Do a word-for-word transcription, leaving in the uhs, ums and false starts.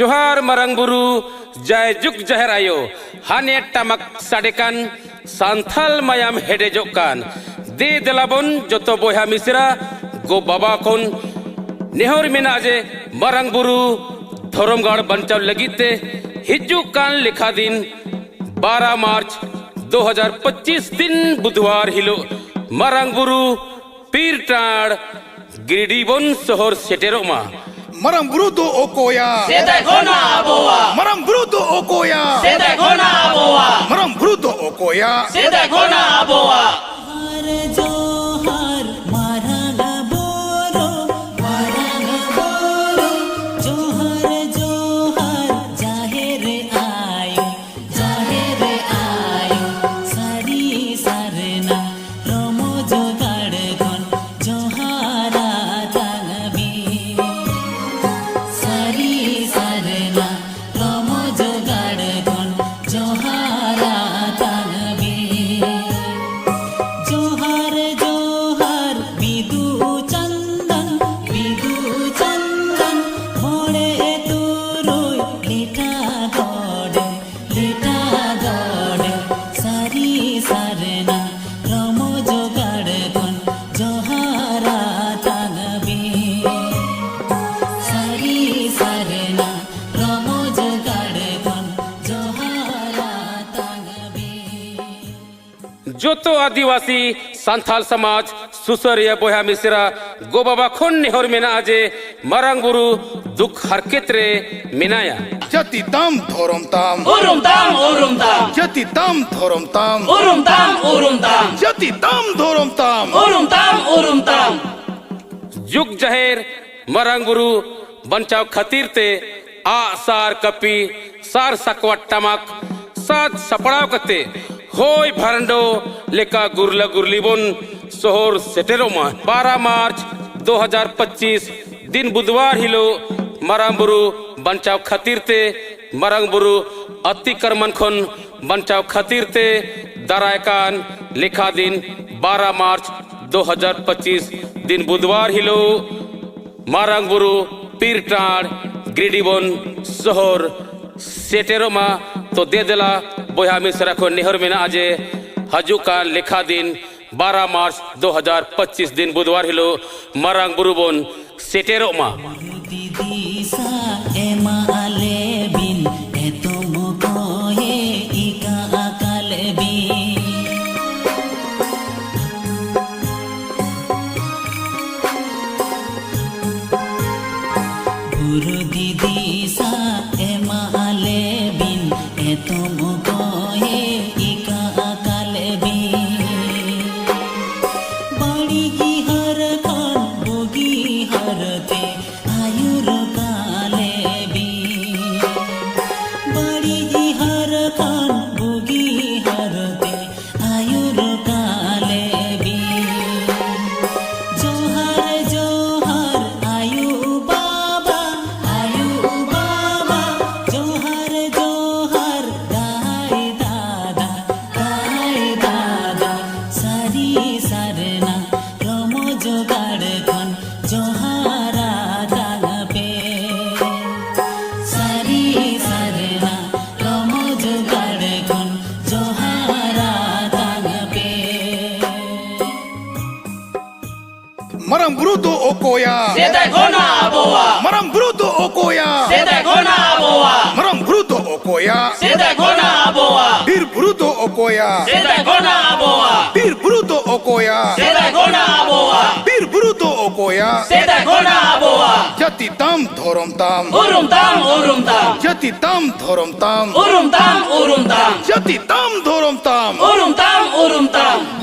ᱡᱚᱦᱟᱨ ᱢᱟᱨᱟᱝ ᱵᱩᱨᱩ, ᱡᱟᱭ ᱡᱩᱜᱽ ᱡᱟᱦᱮᱨ ᱟᱭᱳ, ᱦᱟᱱᱮ ᱴᱟᱢᱟᱠ ᱥᱟᱰᱮ ᱠᱟᱱ, ᱥᱟᱱᱛᱷᱟᱞ ᱢᱟᱭᱟᱢ ᱦᱮᱰᱮᱡᱚᱜ ᱠᱟᱱ᱾ ᱫᱮ ᱫᱮᱞᱟ ᱵᱚᱱ ᱡᱚᱛᱚ ᱵᱚᱭᱦᱟ ᱢᱤᱥᱨᱟ, ᱜᱚ ᱵᱟᱵᱟ ᱠᱷᱚᱱ ᱱᱮᱦᱚᱨ ᱢᱮᱱᱟᱜᱼᱟ ᱡᱮ ᱢᱟᱨᱟᱝ ᱵᱩᱨᱩ ᱫᱷᱚᱨᱚᱢ ᱜᱟᱲ ᱵᱟᱧᱪᱟᱣ ᱞᱟᱹᱜᱤᱫ ᱛᱮ ᱦᱤᱡᱩᱜ ᱠᱟᱱ ᱞᱮᱠᱷᱟ ᱫᱤᱱ ᱵᱟᱨᱟ ᱢᱟᱨᱪ ᱫᱩ ᱦᱟᱡᱟᱨ ᱯᱚᱸᱪᱤᱥ ᱫᱤᱱ ᱵᱩᱫᱷᱣᱟᱨ ᱦᱤᱞᱳᱜ ᱢᱟᱨᱟᱝ ᱵᱩᱨᱩ ᱯᱤᱨ ᱴᱟᱸᱲ ᱜᱤᱨᱤᱰᱤ ᱵᱚᱱ ᱥᱚᱦᱚᱨ ᱥᱮᱴᱮᱨᱚᱜ ᱢᱟ᱾ ᱢᱟᱨᱟᱝ ᱵᱩᱨᱩ ᱫᱚ ᱚᱠᱚᱭᱟ? ᱥᱮᱫᱟᱭ ᱠᱷᱚᱱᱟᱜ ᱟᱵᱚᱣᱟᱜ᱾ ᱢᱟᱨᱟᱝ ᱵᱩᱨᱩ ᱫᱚ ᱚᱠᱚᱭᱟ? ᱥᱮᱫᱟᱭ ᱠᱷᱚᱱᱟᱜ ᱟᱵᱚᱣᱟᱜ᱾ ᱢᱟᱨᱟᱝ ᱵᱩᱨᱩ ᱫᱚ ᱚᱠᱚᱭᱟ? ᱥᱮᱫᱟᱭ ᱠᱷᱚᱱᱟᱜ ᱟᱵᱚᱣᱟᱜ᱾ ᱡᱚᱦᱟᱨ, ᱡᱚᱦᱟᱨ, ᱢᱟᱨᱟᱝ ᱵᱩᱨᱩ, ᱢᱟᱨᱟᱝ ᱵᱩᱨᱩ, ᱡᱚᱦᱟᱨ, ᱡᱚᱦᱟᱨ, ᱡᱟᱦᱮᱨ ᱟᱭᱳ, ᱡᱟᱦᱮᱨ ᱟᱭᱳ, ᱥᱟᱹᱨᱤ ᱥᱟᱨᱱᱟ, ᱨᱚᱢᱚᱡᱽ ᱜᱟᱲ ᱠᱷᱚᱱ ᱡᱚᱦᱟᱨ ᱟᱛᱟᱝ ᱢᱮ᱾ ᱥᱟᱹᱨᱤ ᱥᱟᱨᱱᱟ, ᱨᱚᱢᱚᱡᱽ ᱜᱟᱲ ᱠᱷᱚᱱ ᱡᱚᱦᱟᱨ ᱟᱛᱟᱝ ᱢᱮ᱾ ᱡᱚᱦᱟᱨ, ᱡᱚᱦᱟᱨ, ᱵᱤᱫᱩ ᱪᱟᱸᱫᱟᱱ, ᱵᱤᱫᱩ ᱪᱟᱸᱫᱟᱱ, ᱢᱚᱬᱮ ᱛᱩᱨᱩᱭ ᱞᱤᱴᱷᱟ ᱜᱚᱰ, ᱞᱤᱴᱷᱟ ᱜᱚᱰ, ᱥᱟᱹᱨᱤ ᱥᱟᱨᱱᱟ, ᱨᱚᱢᱚᱡᱽ ᱜᱟᱲ ᱠᱷᱚᱱ ᱡᱚᱦᱟᱨ ᱟᱛᱟᱝ ᱢᱮ᱾ ᱥᱟᱹᱨᱤ ᱥᱟᱨᱱᱟ, ᱨᱚᱢᱚᱡᱽ ᱜᱟᱲ ᱠᱷᱚᱱ ᱡᱚᱦᱟᱨ ᱟᱛᱟᱝ ᱢᱮ᱾ ᱡᱚᱛᱚ ᱟᱹᱫᱤᱵᱟᱹᱥᱤ ᱥᱟᱱᱛᱟᱞ ᱥᱚᱢᱟᱡᱽ ᱥᱩᱥᱟᱹᱨᱤᱭᱟᱹ ᱵᱚᱭᱦᱟ ᱢᱤᱥᱨᱟ ᱜᱚ ᱵᱟᱵᱟ ᱠᱷᱚᱱ ᱱᱮᱦᱚᱨ ᱢᱮᱱᱟᱜᱼᱟ ᱡᱮ ᱢᱟᱨᱟᱝ ᱵᱩᱨᱩ ᱫᱩᱠ ᱦᱟᱨᱠᱮᱛ ᱨᱮ ᱢᱮᱱᱟᱭᱟ᱾ ᱡᱟᱹᱛᱤ ᱛᱟᱢ, ᱫᱷᱚᱨᱚᱢ ᱛᱟᱢ᱾ ᱩᱨᱩᱢ ᱛᱟᱢ, ᱩᱨᱩᱢ ᱛᱟᱢ᱾ ᱡᱟᱹᱛᱤ ᱛᱟᱢ, ᱫᱷᱚᱨᱚᱢ ᱛᱟᱢ᱾ ᱩᱨᱩᱢ ᱛᱟᱢ, ᱩᱨᱩᱢ ᱛᱟᱢ᱾ ᱡᱟᱹᱛᱤ ᱛᱟᱢ, ᱫᱷᱚᱨᱚᱢ ᱛᱟᱢ᱾ ᱩᱨᱩᱢ ᱛᱟᱢ, ᱩᱨᱩᱢ ᱛᱟᱢ᱾ ᱡᱩᱜᱽ ᱡᱟᱦᱮᱨ ᱢᱟᱨᱟᱝ ᱵᱩᱨᱩ ᱵᱟᱧᱪᱟᱣ ᱠᱷᱟᱹᱛᱤᱨ ᱛᱮ ᱟᱜ ᱥᱟᱨ ᱠᱟᱹᱯᱤ ᱥᱟᱨ ᱥᱟᱠᱣᱟ ᱴᱟᱢᱟᱠ ᱥᱟᱡᱽ ᱥᱟᱯᱲᱟᱣ ᱠᱟᱛᱮ ᱦᱚᱭ ᱵᱷᱟᱨᱟᱱᱰᱚ ᱞᱮᱠᱟ ᱜᱩᱨᱞᱟᱹ ᱜᱩᱨᱞᱤ ᱵᱚᱱ ᱥᱚᱦᱚᱨ ᱥᱮᱴᱮᱨᱚᱜ ᱢᱟ᱾ ᱵᱟᱨᱟ ᱢᱟᱨᱪ ᱫᱩ ᱦᱟᱡᱟᱨ ᱯᱚᱸᱪᱤᱥ ᱫᱤᱱ ᱵᱩᱫᱷᱣᱟᱨ ᱦᱤᱞᱳᱜ ᱢᱟᱨᱟᱝ ᱵᱩᱨᱩ ᱵᱟᱧᱪᱟᱣ ᱠᱷᱟᱹᱛᱤᱨ ᱛᱮ ᱢᱟᱨᱟᱝ ᱵᱩᱨᱩ ᱟᱹᱛᱤ ᱠᱟᱨᱢᱟᱱ ᱠᱷᱚᱱ ᱵᱟᱧᱪᱟᱣ ᱠᱷᱟᱹᱛᱤᱨ ᱛᱮ ᱫᱟᱨᱟᱭ ᱠᱟᱱ ᱞᱮᱠᱷᱟ ᱫᱤᱱ ᱵᱟᱨᱟ ᱢᱟᱨᱪ ᱫᱩ ᱦᱟᱡᱟᱨ ᱯᱚᱸᱪᱤᱥ ᱫᱤᱱ ᱵᱩᱫᱷᱣᱟᱨ ᱦᱤᱞᱳᱜ ᱢᱟᱨᱟᱝ ᱵᱩᱨᱩ ᱯᱤᱨ ᱴᱟᱸᱲ ᱜᱤᱨᱤᱰᱤ ᱵᱚᱱ ᱡᱚᱦᱚᱨ ᱥᱮᱴᱮᱨᱚᱜ ᱢᱟ᱾ ᱛᱚ ᱫᱮ ᱫᱮᱞᱟ ᱵᱚᱭᱦᱟ ᱢᱤᱥᱨᱟ ᱠᱷᱚᱱ ᱱᱮᱦᱚᱨ ᱢᱮᱱᱟᱜᱼᱟ ᱡᱮ ᱦᱤᱡᱩᱜ ᱠᱟᱱ ᱞᱮᱠᱷᱟ ᱫᱤᱱ ᱵᱟᱨᱟ ᱢᱟᱨᱪ ᱫᱩ ᱦᱟᱡᱟᱨ ᱯᱚᱸᱪᱤᱥ ᱫᱤᱱ ᱵᱩᱫᱷᱣᱟᱨ ᱦᱤᱞᱳᱜ ᱢᱟᱨᱟᱝ ᱵᱩᱨᱩ ᱵᱚᱱ ᱥᱮᱴᱮᱨᱚᱜ ᱢᱟ᱾ ᱫᱤᱥᱟ ᱮᱢᱟ ᱟᱞᱮ ᱵᱤᱱ, ᱮᱛᱚᱢ ᱠᱚᱭᱮ ᱤᱠᱟ ᱟᱠᱟᱞ ᱵᱤᱱ᱾ ᱵᱩᱨᱩ ᱫᱤᱫᱤ ᱥᱟ ᱮᱢᱟ ᱟᱞᱮ ᱵᱤᱱ, ᱮᱛᱚᱢ ᱠᱚᱭᱮ ᱤᱠᱟ ᱟᱠᱟᱞ ᱵᱤᱱ᱾ ᱵᱟᱹᱲᱤᱡ ᱦᱟᱨ ᱠᱷᱚᱱ ᱵᱩᱜᱤ ᱦᱟᱨ ᱛᱮ ᱟᱹᱭᱩᱨ ᱠᱟᱞᱮ ᱵᱤᱱ᱾ ᱵᱟᱹᱲᱤᱡ ᱦᱟᱨ ᱠᱷᱚᱱ ᱵᱩᱜᱤ ᱦᱟᱨ ᱛᱮ ᱟᱭᱩᱨ ᱠᱟᱞᱮ ᱵᱤᱱ᱾ ᱡᱚᱦᱟᱨ, ᱡᱚᱦᱟᱨ, ᱟᱭᱩ ᱵᱟᱵᱟ, ᱟᱭᱩ ᱵᱟᱵᱟ᱾ ᱡᱚᱦᱟᱨ, ᱡᱚᱦᱟᱨ, ᱫᱟᱭ ᱫᱟᱫᱟ, ᱫᱟᱭ ᱫᱟᱫᱟ᱾ ᱥᱟᱹᱨᱤ ᱥᱟᱨᱱᱟ ᱨᱚᱢᱚᱡᱽ ᱜᱟᱲ ᱠᱷᱚᱱ ᱡᱚᱦᱟᱨᱟ ᱛᱟᱞᱟᱯᱮ᱾ ᱥᱟᱹᱨᱤ ᱥᱟᱨᱱᱟ ᱨᱚᱢᱚᱡᱽ ᱜᱟᱲ ᱠᱷᱚᱱ ᱡᱚᱦᱟᱨᱟ ᱛᱟᱞᱟᱯᱮ᱾ ᱢᱟᱨᱟᱝ ᱵᱩᱨᱩ ᱫᱚ ᱚᱠᱚᱭᱟ? ᱥᱮᱫᱟᱭ ᱠᱷᱚᱱᱟᱜ ᱟᱵᱚᱣᱟᱜ᱾ ᱢᱟᱨᱟᱝ ᱵᱩᱨᱩ ᱫᱚ ᱚᱠᱚᱭᱟ? ᱥᱮᱫᱟᱭ ᱠᱷᱚᱱᱟᱜ ᱟᱵᱚᱣᱟᱜ᱾ ᱢᱟᱨᱟᱝ ᱵᱩᱨᱩ ᱫᱚ ᱚᱠᱚᱭᱟ? ᱥᱮᱫᱟᱭ ᱠᱷᱚᱱᱟᱜ ᱟᱵᱚᱣᱟᱜ᱾ ᱵᱤᱨ ᱵᱩᱨᱩ ᱫᱚ ᱚᱠᱚᱭᱟ? ᱥᱮᱫᱟᱭ ᱠᱷᱚᱱᱟᱜ ᱟᱵᱚᱣᱟᱜ᱾ ᱵᱤᱨ ᱵᱩᱨᱩ ᱫᱚ ᱚᱠᱚᱭᱟ? ᱥᱮᱫᱟᱭ ᱠᱷᱚᱱᱟᱜ ᱟᱵᱚᱣᱟᱜ᱾ ᱵᱤᱨ ᱵᱩᱨᱩ ᱫᱚ ᱚᱠᱚᱭᱟ? ᱥᱮᱫᱟᱭ ᱠᱷᱚᱱᱟᱜ ᱟᱵᱚᱣᱟᱜ᱾ ᱡᱟᱹᱛᱤ ᱛᱟᱢ, ᱫᱷᱚᱨᱚᱢ ᱛᱟᱢ᱾ ᱩᱨᱩᱢ ᱛᱟᱢ, ᱩᱨᱩᱢ ᱛᱟᱢ᱾ ᱡᱟᱹᱛᱤ ᱛᱟᱢ, ᱫᱷᱚᱨᱚᱢ ᱛᱟᱢ᱾ ᱩᱨᱩᱢ ᱛᱟᱢ, ᱩᱨᱩᱢ ᱛᱟᱢ᱾ ᱡᱟᱹᱛᱤ ᱛᱟᱢ, ᱫᱷᱚᱨᱚᱢ ᱛᱟᱢ᱾ ᱩᱨᱩᱢ ᱛᱟᱢ, ᱩᱨᱩᱢ ᱛᱟᱢ᱾